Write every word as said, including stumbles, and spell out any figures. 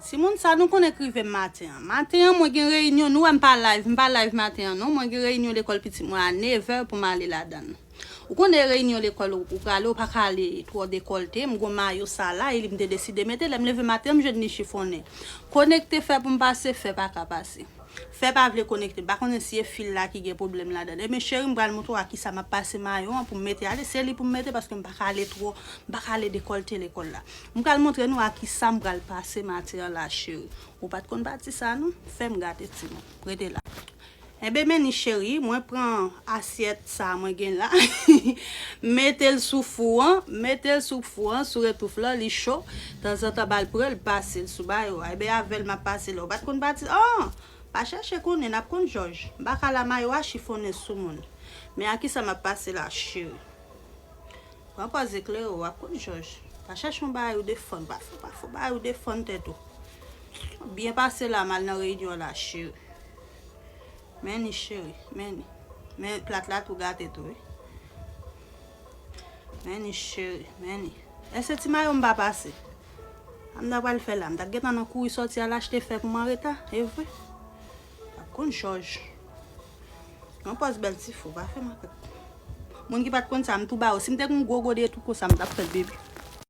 Timoun, sa nou konnen k rive m maten an. Maten an, mwen gen reyinyon, nou wè m pa live, m pa live maten an non. Mwen gen reyinyon lekòl pitit mwen a nevè pou m ale ladan l. Ou konnen reyinyon lekòl ou, ou prale, ou pa ka ale twò dekòlte. M gon mayo sa la, e li m te deside mete. Lè m leve maten an, m jwenn li chifonnen. Konekte fè pou m pase, fè pa ka pase. Fè pa vle konekte. M pa konnen si e fil la ki gen pwoblèm ladan l. Ebyen, cheri, m pral montre w a kisa m ap pase mayo an pou m mete ale. Se li pou m mete paske m pa ka ale twò, m pa ka ale dekòlte lekòl la. M pral montre nou a kisa m pral pase maten an la, cheri. Ou pa t konn pati sa non? Fè m gate timoun. Rete la. Enben, men ni cheri, mwen pran asyèt sa mwen gen la. Mete l sou fou an, mete l sou fou an, sou retouf lan, li cho. Tanzantan, ba l pran l, pase l sou mayo a. Enben, avè l m ap pase la. Ou pa t konn pati? Oh! Pa chèche konnen, n ap konn jòj. M pa ka la mayo a chifonnen sou moun. Men a kisa m ap pase la, cheri? Pran pòz eklere w, w ap konn jòj. Pa chèche yon bagay ou defann, pa fè, pa fè yon bagay ou defann tèt ou. Byen pase la, m al nan reyinyon la, cheri. Men ni cheri, men ni. Men plat la tou gate tou, wi. Men ni cheri, men ni. Èske ti mayo m pa pase? Sa m ta pral fè la? M ta gentan nan kouri sòti al achte fè pou m an reta, e vre. Ap konn jòj. Yon pòz bèl ti fou, pa fè makak. Moun ki pa t konn sa, m tou ba yo. Si m te gen yon gwo gode tou konsa, m t ap fè l bebe.